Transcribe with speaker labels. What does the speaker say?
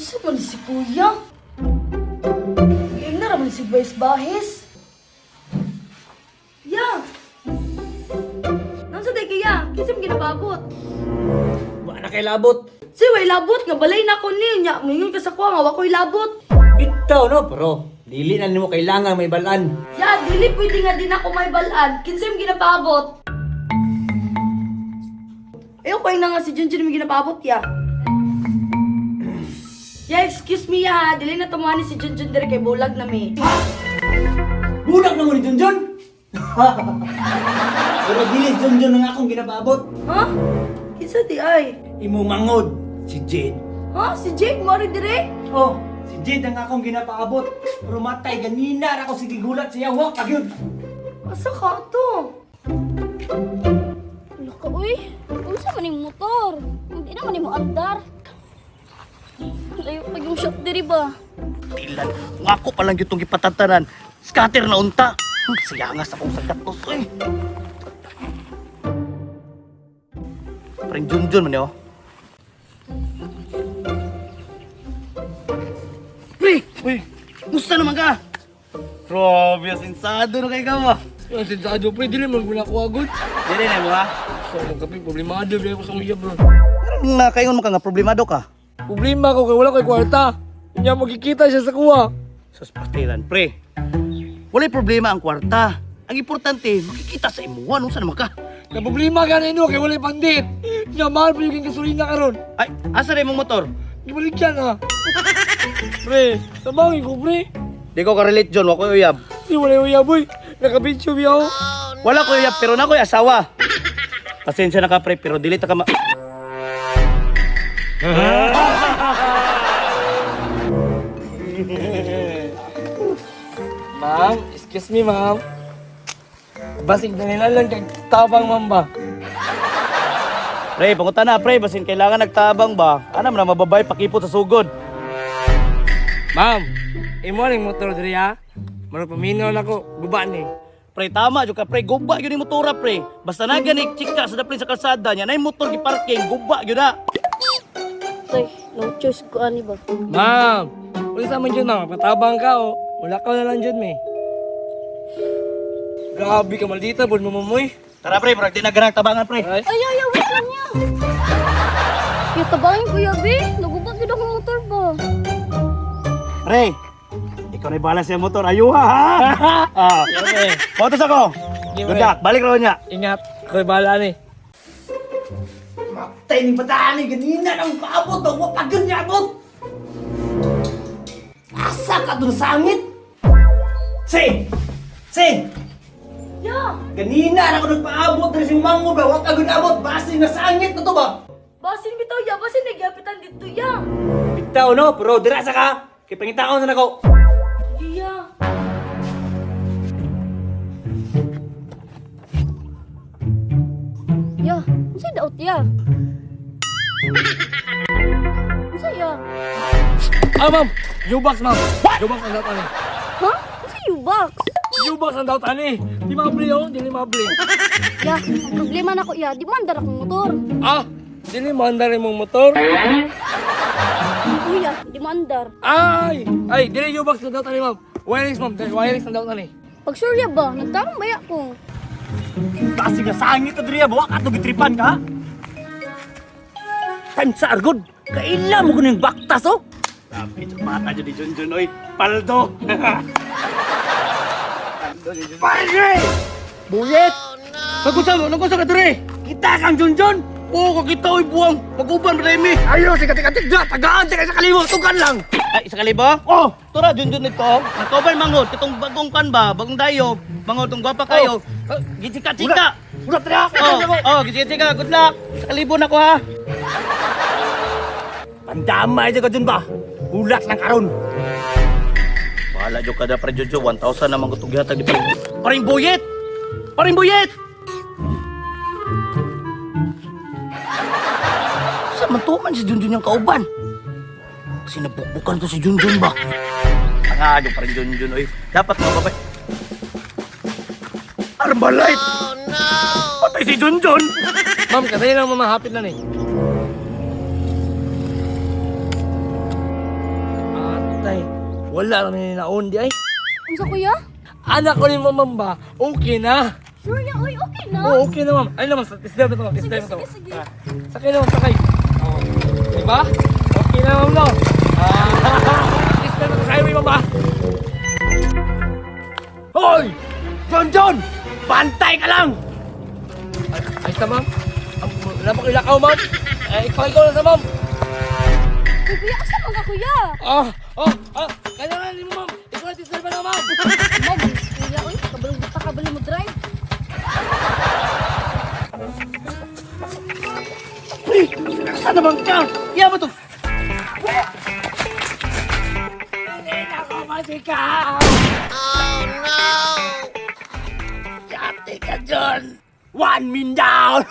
Speaker 1: Unsa man si kuya? Ingna ra man si Vice Bahis. Ya. Nansa day kaya? Kinsa man ginapaabot?
Speaker 2: Wa na kay labot.
Speaker 1: Si way labot nga balay na ko niya. Mingon ka sa kuha nga wa ko'y labot.
Speaker 2: Bitaw no, bro. Dili na nimo kailangan may balan.
Speaker 1: Ya, dili pwede nga din ako may balaan. Kinsa yung ginapaabot? Ayaw ko na nga si Junjun yung ginapaabot ya. Ya, excuse me ya. Dili na tumuha ni si Junjun dire kay bulag na mi.
Speaker 2: Bulag na mo ni Junjun. Pero dili Junjun ang akong ginapaabot.
Speaker 1: Ha? Kinsa di ay?
Speaker 2: Imo mangod si Jade.
Speaker 1: Ha? Si Jake mo rin dire?
Speaker 2: Oh, si Jade ang akong ginapaabot. Pero matay ganina ra ko sige gulat siya wa pagyud.
Speaker 1: Asa ka to?
Speaker 3: Laka, uy. Unsa man yung motor? Hindi naman yung andar. Layo pa yung shop diri ba?
Speaker 4: Tilan, kung ako pa lang itong gipatantanan, scatter na unta. Sayangas akong sa gatos, eh. Parang Junjun man oh. Pre! Uy! Musta naman ka? Grabe, asinsado na kay ka mo.
Speaker 5: Yung sensado pre, dili man gula ko agad.
Speaker 4: Dili na mo ha?
Speaker 5: So, magkape, problemado pre ako sa uyab bro.
Speaker 4: Parang nakaingon mo ka nga, problemado ka.
Speaker 5: Problema ko kay wala ko'y kwarta. Unya magkikita siya sa kuha.
Speaker 4: Sus, pastilan, pre. Wala'y problema ang kwarta. Ang importante, makikita sa imuha nung saan naman ka.
Speaker 5: Na problema ka na ino kay wala'y pandit. Unya mahal pa yung gasolina karon.
Speaker 4: Ay, asa na imong motor?
Speaker 5: Gibaligyan ha. Pre, tabangin ko pre.
Speaker 4: Di ko ka-relate, John. Wa ko'y uyab.
Speaker 5: Di wala'y uyab boy. Nakabitso biya ako.
Speaker 4: Wala ko uyab, pero na ko'y asawa. Pasensya na ka, pre, pero dili ta ka ma...
Speaker 5: Ma'am, excuse me ma'am. Basig na nila lang kag tabang ma'am ba?
Speaker 4: Pre, panguta na, pre. Basin kailangan nagtabang ba? Ano man na mababay, pakipot sa sugod.
Speaker 5: Ma'am, imo ning motor diri ha. Murag paminaw na ko, guba ni.
Speaker 4: Pre, tama, jud ka, pre. Guba yun yung motora, pre. Basta na gani, chika sa daplin sa kalsada niya. Na yung motor giparking, guba yun na.
Speaker 3: Tay, no choice ko ani ba?
Speaker 5: Ma'am, unsa man jud ma'am, patabang ka o. Wala ka na lang jud me. Grabe ka maldita bud mo mamoy.
Speaker 4: Tara, pre, parang di na ganang tabangan, pre.
Speaker 5: Ay,
Speaker 3: Ay, ay, ay, wait lang niya. Yung tabangin ko yabi, nagubag yun akong motor ba?
Speaker 4: Pre, ikaw na bahala sa motor. Ayuha, ha? Ah.
Speaker 5: pre.
Speaker 4: Motos ako.
Speaker 5: Sige,
Speaker 4: Good
Speaker 5: pre.
Speaker 4: luck. Balik raw niya.
Speaker 5: Ingat, ako'y bahala ni.
Speaker 2: Matay ni bataan ni ganina nang paabot ba wa pagyud niya abot. Asa ka dun sa angit? Si! Si!
Speaker 1: Ya!
Speaker 2: Ganina ra ko nagpaabot diri si mango ba wa pagyud abot basi na sangit na to ba.
Speaker 1: Basin bitaw ya, basin nagyapitan dito ya.
Speaker 2: Bitaw no, pero dira sa ka. Kay pangitaon na nako.
Speaker 1: Ya.
Speaker 3: Ya, unsa daot ya? Unsa ya?
Speaker 5: Ah ma'am, U-box ma'am. U-box ang daot ani.
Speaker 3: Ha? Unsa U-box?
Speaker 5: U-box ang daot ani. Di mabli oh, dili mabli.
Speaker 3: Ya, ang problema na ko ya, di man andar akong motor.
Speaker 5: Ah, dili mo andar imong motor.
Speaker 3: Uy, ya, di man andar.
Speaker 5: Ay, ay, dili U-box ang daot ani ma'am. Wireless ma'am, dili wireless ang daot ani.
Speaker 3: Pag sure ya ba, nagtarong baya ko.
Speaker 4: Kasi nga sangit na diri ba ka to gitripan ka? Time sa argod. Kaila mo kuning baktas oh. Grabe jud bata jud ni Junjun oy. Paldo.
Speaker 2: Pare!
Speaker 4: Buyet. Nagusa nagusa ka diri.
Speaker 2: Kita kang Junjun.
Speaker 4: Oh, kakita oy buwang. Maguban ba mi?
Speaker 2: Ayo si katik-katik da, tagaan sa sa kaliwo, tugan lang.
Speaker 4: Ay, sa kalibo?
Speaker 2: Oh,
Speaker 4: Tura Junjun nito. Nakauban mangod katong bagong kan ba, bagong dayo. Mangod tong gwapa kayo. Gichika-chika.
Speaker 2: Ulat ra.
Speaker 4: Oh, oh, gichika-chika. Good luck. Sa kalibo na ko ha.
Speaker 2: Pandamay jud ka dun ba? Ulat lang karon.
Speaker 4: Bahala jud kada pre Jojo, 1,000 na manggutog gihatag di pre. Paring buyet. Paring buyet. Sa man to man si Junjun yung kauban. Kasi nabukbukan to si Junjun ba? Tanga jud paring Junjun oy. Dapat mga babay. Armalite. Oh no. Patay si Junjun.
Speaker 5: Ma'am, katay lang mamahapit na ni. Wala naman naon di ay.
Speaker 3: Unsa kuya?
Speaker 5: Anak ko ni ma'am ba? Okay na.
Speaker 3: Sure ya, oy, okay na.
Speaker 5: Oo, okay na ma'am. Ay naman, test drive na to, ma'am. Test
Speaker 3: Sige,
Speaker 5: drive na to.
Speaker 3: sige, sige.
Speaker 5: Tara. Sakay na ma'am, sakay. Oo. Diba? Okay na ma'am, no? Ah, test drive na to sa highway ma'am ba?
Speaker 2: Hoy! Junjun! Bantay ka lang!
Speaker 5: Ay, ay sa ma'am. Wala pa kayo lakaw ma'am. Ay, ikaw, ikaw lang sa ma'am.
Speaker 3: Uy, kuya, asa man ka kuya?
Speaker 5: Ah, ah, ah. Kailangan ni mo ma'am. Ikaw na test drive na ma'am.
Speaker 3: Ma'am, kuya, oy, kabalong buta kabalo mo drive.
Speaker 4: Pre, saan naman ka? Iya ba to?
Speaker 5: Hindi na ako masikaw.
Speaker 4: Oh no! Yate ka dyan! One min down!